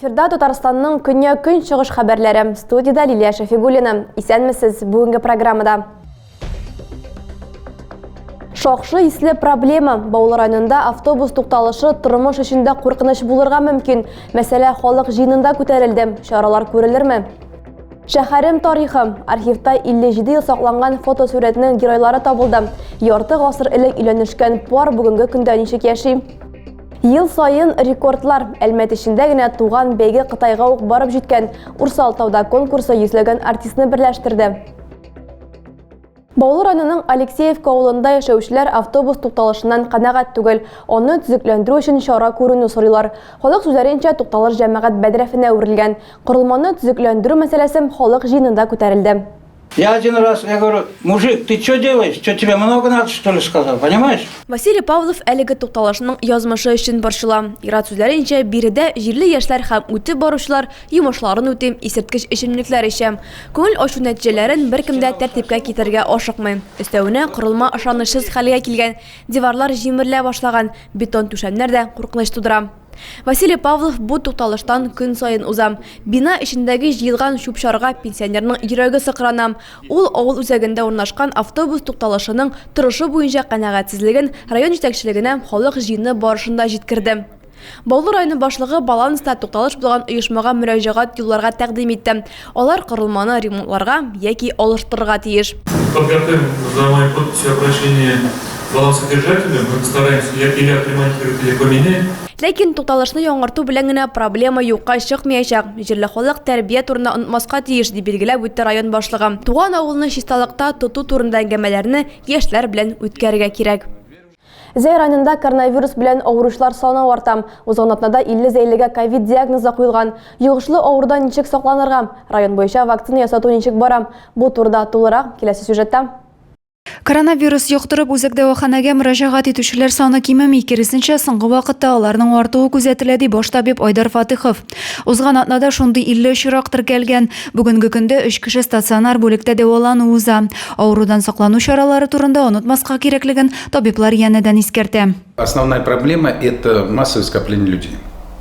Эфирда Татарстанның көньяк-көнчыгыш хәбәрләре. Студиядә Лилия Шәфигуллина. Исәнмесез. Бүгенге программада. Шакшы исле проблема. Баулы районында автобус тукталышы тормыш өчен дә куркыныч булырга мөмкин. Мәсьәлә халык җыенында күтәрелде. Чаралар күрелерме? Шәһәрем тарихы. Архивта 57 ел сакланган фотосурәтнең геройлары табылды. Ярты гасыр элек өйләнешкән пар бүгенге көндә ничек яши? Ел саен рекордлар. Әлмәт эчендә генә туган бәйге Кытайга ук барып җиткән. Урсал тауда конкурсы йөзләгән артистны берләштерде. Баулы районының Алексеевка авылында яшәүчеләр автобус тукталышыннан канәгать түгел. Аны төзекләндерү өчен чара күрүне сорыйлар. Халык сүзләренчә, тукталыш җәмәгать бәдрәфенә әверелгән. Корылманы төзекләндерү мәсьәләсе халык җыенында күтәрелде. Я один раз, я говорю, мужик, ты что делаешь? Что тебе много надо, что ли, сказал, понимаешь? Василий Павлов әлеге тукталышның язмышы өчен борчыла. Ир-ат сүзләренчә, биредә җирле яшьләр һәм үтеп баручылар йомышларын үти, исерткеч эчемлекләр эчә. Күңел ачу нәтиҗәләрен беркем дә тәртипкә китерергә ашыкмый. Өстәвенә, корылма ышанычсыз хәлгә килгән, диварлар җимерелә башлаган, бетон түшәмнәр дә куркыныч тудыра. Василий Павлов бу тукталыштан көн саен уза. Бина эчендәге җыелган чүп-чарга пенсионерның йөрәге сыкрана. Ул авыл үзәгендә урнашкан автобус тукталышының торышы буенча канәгатьсезлеген район җитәкчелегенә халык җыены барышында җиткерде. Баулы районы башлыгы баланста тукталыш булган оешмага мөрәҗәгать юлларга тәкъдим итте. Алар корылманы ремонтларга яки алыштырырга тиеш. Подготовим за моей подписью обращение балансодержателю, мы постараемся или отремонтировать, или поменять. Ләкин тукталышны яңарту белән генә проблема юкка чыкмаячак. Җирле халык тәрбия турында онытмаска тиеш, дип билгеләп үтте район башлыгы. Туган авылны чисталыкта тоту турында әңгәмәләрне яшьләр белән үткәрергә кирәк. Зәй районында коронавирус белән авыручылар саны арта. Узган атнада 50 зәйлегә ковид диагнозы куелган. Йогышлы авырудан ничек сакланырга? Район буенча вакцина ясату ничек бара? Бу турыда тулырак киләсе сюжетта. Коронавирус йоктырып, үзәк дәваханәгә мөрәҗәгать итүчеләр саны кимеми, киресенчә, соңгы вакытта аларның артуы күзәтелә, ди баш табиб Айдар Фатыхов. Узган атнада шундый 50 очрак теркәлгән. Бүгенге көндә өч кеше стационар бүлектә дәвалану уза. Авырудан саклану чаралары турында онытмаска кирәклеген табиблар янәдән искәртә. Основная проблема, это массовое скопление людей.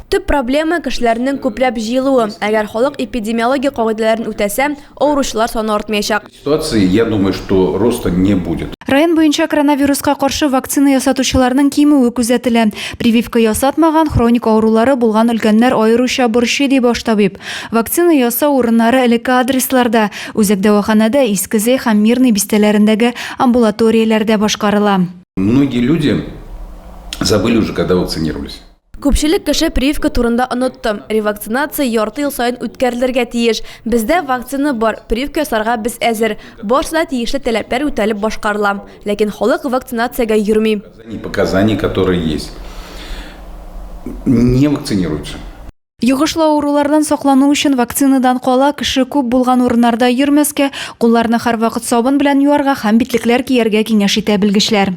Төп проблема, кешеләрнең күпләп җыелуы. Әгәр халык эпидемиология кагыйдәләрен үтәсә, авыручылар саны артмаячак. Ситуации, я думаю, что роста не будет. Район буенча коронавируска каршы вакцина ясатучыларның кимүе күзәтелә. Прививка ясатмаган, хроник авырулары булган өлкәннәр аеруча борчый, ди баш табиб. Вакцина ясау урыннары элекке адресларда, үзәк дәваханәдә, Иске Зәй һәм Мирный бистәләрендәге амбулаторияләрдә башкарыла. Многие люди забыли уже, когда вакцинировались. Күпчелек кеше прививка турында онытты. Ревакцинация ярты ел саен үткәрелергә тиеш. Бездә вакцина бар, прививка ясарга без әзер. Барысы да тиешле таләпләр үтәлеп башкарыла. Ләкин халык вакцинациягә йөрми. Показания, которые есть, не вакцинируются. Йогышлы авырулардан саклану өчен вакцинадан кала кеше күп булган урыннарда йөрмәскә, кулларны һәрвакыт сабын белән юарга һәм битлекләр кияргә киңәш итә белгечләр.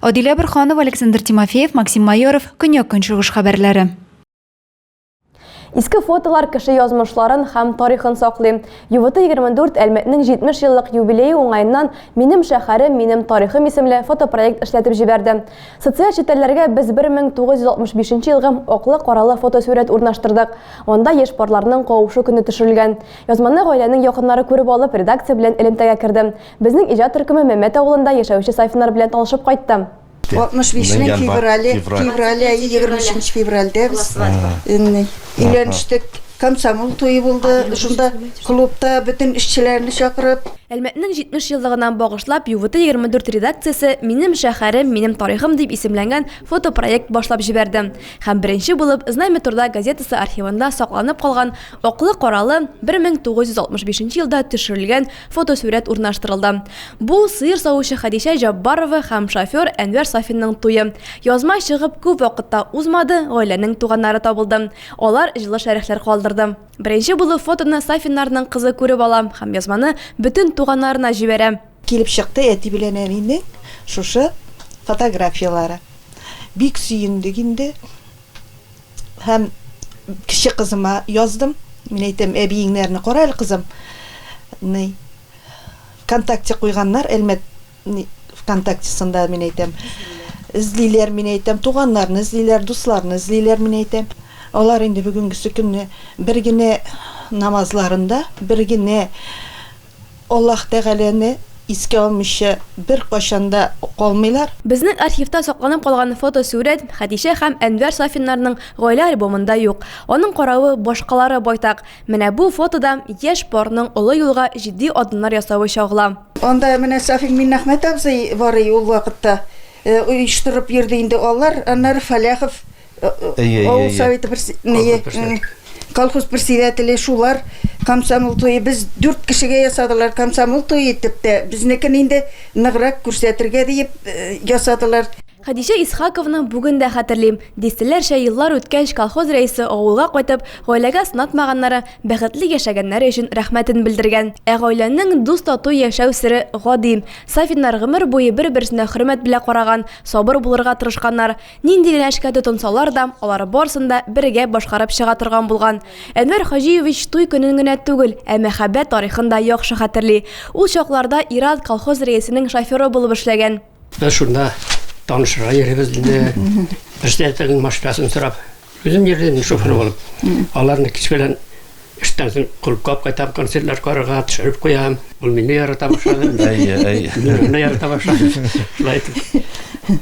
Адилә Борһанова, Александр Тимофеев, Максим Майоров, Көньяк-Көнчыгыш хәбәрләре. Иске фотолар кеше язмышларын һәм тарихын саклый. ЮВТ 24 Әлмәтнең 70 еллык юбилее уңаеннан Минем шәһәрем, минем тарихым исемле фотопроект эшләтеп җибәрде. Социаль челтәрләргә без 1965 елгы аклы-каралы фотосурәт урнаштырдык. Анда яшь парларның кавышу көне төшерелгән. Язманы гаиләнең якыннары күреп алып, редакция белән элемтәгә керде. Безнең иҗат төркеме Мәмәт авылында яшәүче Сафиннар белән танышып кайтты. 65 нең феврале, феврале ае 23 февральдә без өйләнештек. Комсомол туе булды. Шунда клубта бөтен эшчеләрне чакырып. Әлмәтнең 70 еллыгына багышлап, ЮВТ 24 редакциясе Минем шәһәрем, минем тарихым дип исемләнгән фотопроект башлап җибәрде. Һәм беренче булып Знамя труда газетасы архивында сакланып калган аклы-каралы 1965 елда төшерелгән фотосурәт урнаштырылды. Бу, сыер савучы Хәдичә Җаббарова һәм шофер Әнвәр Сафинның туе. Язма чыгып күп вакыт та узмады, гаиләнең туганнары табылды. Алар җылы шәрехләр калдырды. Беренче булып фотоны Сафиннарның кызы күреп ала һәм язманы бөтен туганнарына җибәрә. Килеп чыкты әти белән әнинең шушы фотографияләре. Бик сөендек инде. Һәм кече кызыма яздым. Мин әйтәм, әбиеңнәрне кара әле, кызым. Ни, ВКонтакте куйганнар, Әлмәт Алар инде бүгенгесе көнне бер генә намазларында, бер генә Аллаһ Тәгаләне искә алмыйча беркайчан да калмыйлар. Безнең архивта сакланып калган фотосурәт Хәдичә һәм Әнвәр Сафиннарның гаилә альбомында юк. Аның каравы, башкалары байтак. Менә бу фотода яшь парның олы юлга җитди адымнар ясавы чагыла. Анда менә Сафин Миннәхмәт абзый бар и ул вакытта оештырып йөрде инде алар, аннары Фәләхов авыл советы колхоз председателе шулар комсомол туе без дүрт кешегә ясадылар комсомол туе итеп тә безнекен инде ныграк күрсәтергә диеп ясадылар. Хәдичә Исхакованы бүген дә хәтерлим. Дистәләрчә еллар үткәч, колхоз рәисе авылга кайтып, гаиләгә сынатмаганнары, бәхетле яшәгәннәре өчен рәхмәтен белдергән. Ә гаиләнең дус-тату яшәү сере гади. Сафиннар гомер буе бер-берсенә хөрмәт белән караган, сабыр булырга тырышканнар. Нинди генә эшкә тотынсалар да, алар барысын да бергә башкарып чыга торган булган. Әнвәр Хаҗиевич туй көнен генә түгел, ә мәхәббәт тарихын да яхшы хәтерли. Ул чакларда ир-ат колхоз рәисенең шоферы булып эшләгән. Без шунда танышырга йөрибез инде. Председательнең машинасын сорап. Үзем йөрдем шофер булып. Аларны кич белән эштән соң клубка алып кайтам, концертлар карарга, төшереп куям. Ул мине ярата башлады. Әйе, әйе. Мин аны ярата башладым. Шулай итеп.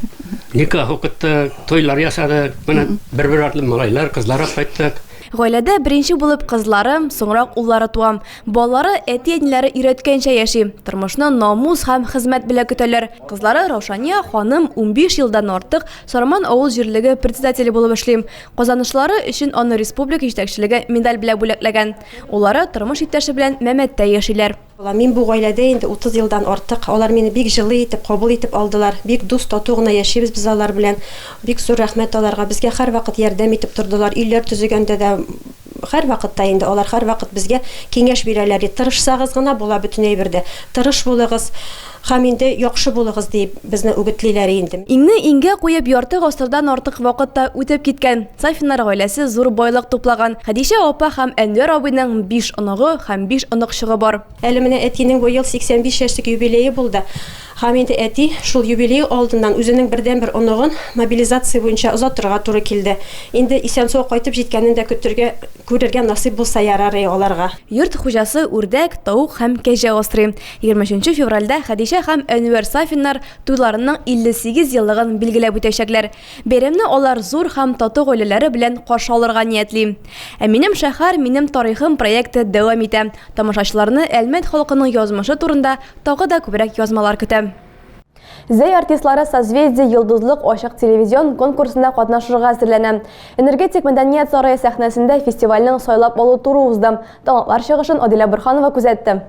Никах укыттык, туйлар ясадык. Менә бер-бер артлы малайлар, кызлар алып кайттык. Гаиләдә беренче булып кызлары, соңрак уллары туа. Балалары әти-әниләре өйрәткәнчә яши. Тормышны намус һәм хезмәт белән көтәләр. Кызлары Раушания ханым 15 елдан артык Сарман авыл җирлеге председателе булып эшли. Казанышлары өчен аны республика җитәкчелеге медаль белән бүләкләгән. Уллары тормыш иптәше белән Мәмәттә яшиләр. Мин бу гаиләдә инде 30 елдан артык. Алар мине бик җылы итеп кабул итеп алдылар. Бик дус, тату гына яшибез без алар белән. Бик зур рәхмәт аларга. Безгә һәрвакыт ярдәм итеп тордылар. Өйләр төзегәндә дә, һәрвакытта инде алар һәрвакыт безгә киңәш бирәләр. Тырышсагыз гына була бөтен әйбер дә. Тырыш булыгыз һәм инде яхшы булыгыз, диеп безне үгетлиләр инде. Иңне иңгә куеп ярты гасырдан артык вакыт та үтеп киткән. Сафиннар гаиләсе зур байлык туплаган. Хәдичә апа һәм Әнвәр абыйның биш оныгы һәм биш оныкчыгы бар. Әле менә әтинең быел 85 яшьлек юбилее булды. Һәм инде әти шул юбилее алдыннан үзенең бердәнбер оныгын мобилизация буенча озатырга туры килде. Инде исән-сау кайтып җиткәнен дә көтергә, күрергә насыйп булса ярар и аларга. Йорт хуҗасы үрдәк, тавык һәм кәҗә асрый. 23 нче февральдә Хәдичә һәм Әнвәр Сафиннар туйларының 58 еллыгын билгеләп үтәчәкләр. Бәйрәмне алар зур һәм тату гаиләләре белән каршы алырга ниятли. Ә Минем шәһәр, минем тарихым проекты дәвам итә. Тамашачыларны Әлмәт халкының язмышы турында тагы да күбрәк язмалар көтә. Зәй артистлары Созвездие Йолдызлык ачык телевизион конкурсында катнашырга әзерләнә. Энергетик мәдәният сарае сәхнәсендә фестивальнең сайлап алу туры узды. Талантлар чыгышын Адилә Борһанова күзәтте.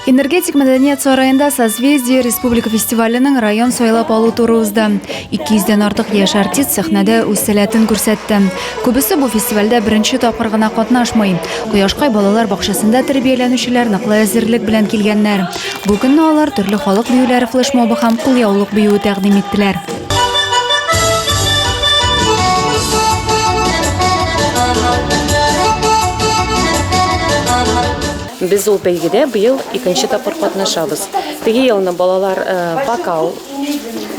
Энергетик мәдәният сараенда Созвездие республика фестиваленең район сайлап алу туры узды. 200 дән артык яшь артист сәхнәдә үз сәләтен күрсәтте. Күбесе бу фестивальдә беренче тапкыр гына катнашмый. Кояшкай балалар бакчасында тәрбияләнүчеләр ныклы әзерлек белән килгәннәр. Бу көнне алар төрле халык биюләре флешмобы һәм кулъяулык биюе тәкъдим иттеләр. Без ул бәйгедә быел икенче тапкыр катнашабыз. Теге елны балалар э, вокал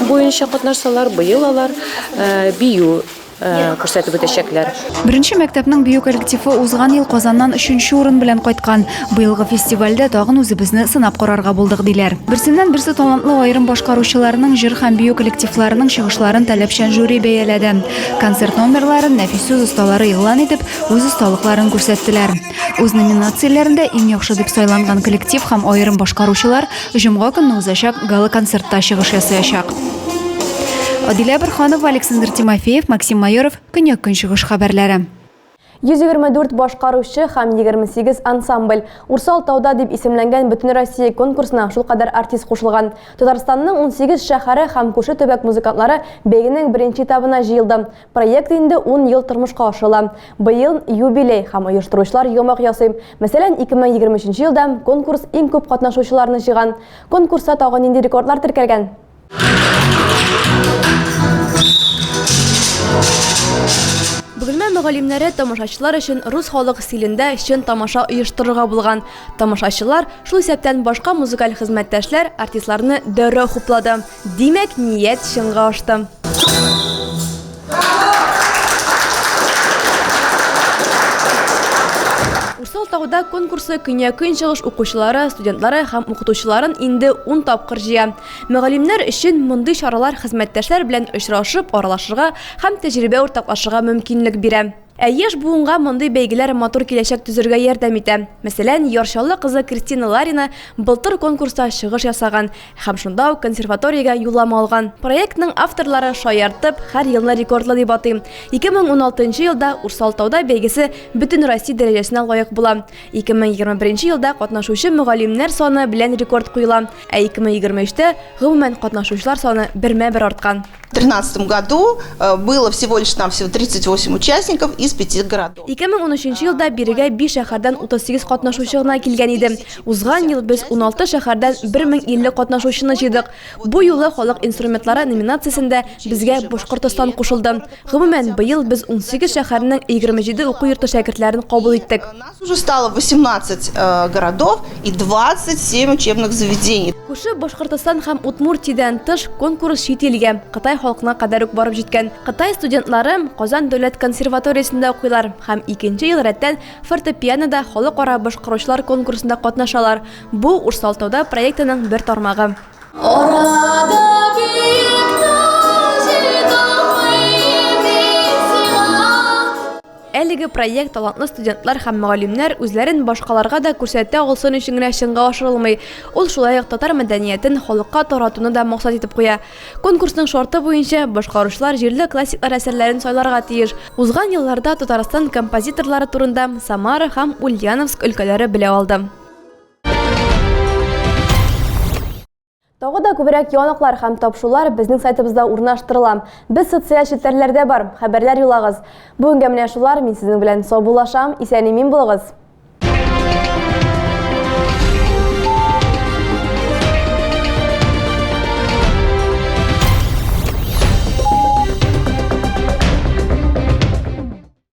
буенча катнашсалар, быел алар э, бию күрсәтеп үтәчәкләр. Беренче мәктәпнең бию коллективы узган ел Казаннан өченче урын белән кайткан. Быелгы фестивальдә тагын үзебезне сынап карарга булдык, диләр. Берсеннән-берсе талантлы аерым башкаручыларның, җыр һәм бию коллективларының чыгышларын таләпчән жюри бәяләде. Концерт номерларын нәфис сүз осталары игълан итеп, үз осталыкларын күрсәттеләр. Үз номинацияләрендә иң яхшы дип сайланган коллектив һәм аерым башкаручылар Җомга көнне узачак гала-концертта чыгыш ясаячак. Адилә Борһанова, Александр Тимофеев, Максим Майоров, Көньяк-Көнчыгыш хәбәрләре. 124 башкаручы һәм 28 ансамбль. Урсал тауда дип исемләнгән Бөтенроссия конкурсына шулкадәр артист кушылган. Татарстанның 18 шәһәре һәм күрше төбәк музыкантлары бәйгенең беренче этабына җыелды. Проект инде ун ел тормышка ашырыла. Быел юбилей һәм оештыручылар йомгак ясый. Мәсәлән, 2023 елда конкурс иң күп катнашучыларны җыйган. Конкурста тагын нинди рекордлар теркәлгән? Бөгелмә мөгаллимнәре тамашачылар өчен рус халык стилендә чын тамаша оештырырга булган. Тамашачылар, шул исәптән башка музыкаль хезмәттәшләр, артистларны дәррәү хуплады. Димәк, ният чынга ашты. Урсал тауда конкурсы көньяк-көнчыгыш укучылары, студентлары һәм укытучыларын инде ун тапкыр җыя. Мөгаллимнәр өчен мондый чаралар хезмәттәшләр белән очрашып, аралашырга һәм тәҗрибә уртаклашырга мөмкинлек бирә. Ә яшь буынга мондый бәйгеләр матур киләчәк төзергә ярдәм итә. Мәсәлән, Яр Чаллы кызы Кристина Ларина былтыр конкурста чыгыш ясаган һәм шунда ук консерваториягә юллама алган. Проектның авторлары шаяртып, һәр елны рекордлы дип атый. 2016 елда Урсалтауда бәйгесе Бөтенроссия дәрәҗәсенә лаек була. 2021 елда катнашучы мөгаллимнәр саны белән рекорд куела, ә 2023-тә гомумән катнашучылар саны бермә-бер арткан. В тринадцатом году э, было всего лишь нам всего 38 участников из пяти городов. 2013 елда бирегә 5 шәһәрдән 38 катнашучы гына килгән иде. Узган ел без 16 шәһәрдән 1050 катнашучыны җыйдык. Бу юлы халык инструментлары номинациясендә безгә Башкортостан кушылды. Гомумән, быел без 18 шәһәрнең 27 уку йорты шәкертләрен кабул иттек. У нас уже стало 18 э, городов и 27 учебных заведений. Күрше Башкортостан һәм Удмуртиядән тыш, конкурс чит илгә, Кытай халкына кадәр үк барып җиткән. Кытай студентлары Казан дәүләт консерваториясендә укыйлар һәм икенче ел рәттән фортепианода халыкара башкаручылар конкурсында катнашалар. Бу, Урсалтауда проектының бер тармагы. Арада биек тау җиталмыйм мин сиңа. Әлеге проект талантлы студентлар һәм мөгаллимнәр үзләрен башкаларга да күрсәтә алсын өчен генә чынга ашырылмый. Ул шулай ук татар мәдәниятен халыкка таратуны да максат итеп куя. Конкурсның шарты буенча, башкаручылар җирле классиклар әсәрләрен сайларга тиеш. Узган елларда Татарстан композиторлары турында Самара һәм Ульяновск өлкәләре белә алды. Тагы да күбрәк яңалыклар һәм тапшырулар безнең сайтыбызда урнаштырыла. Без социаль челтәрләрдә бар, хәбәрләр юллагыз. Бүгенгә менә шулар, мин сезнең белән саубуллашам, исән-имин булыгыз.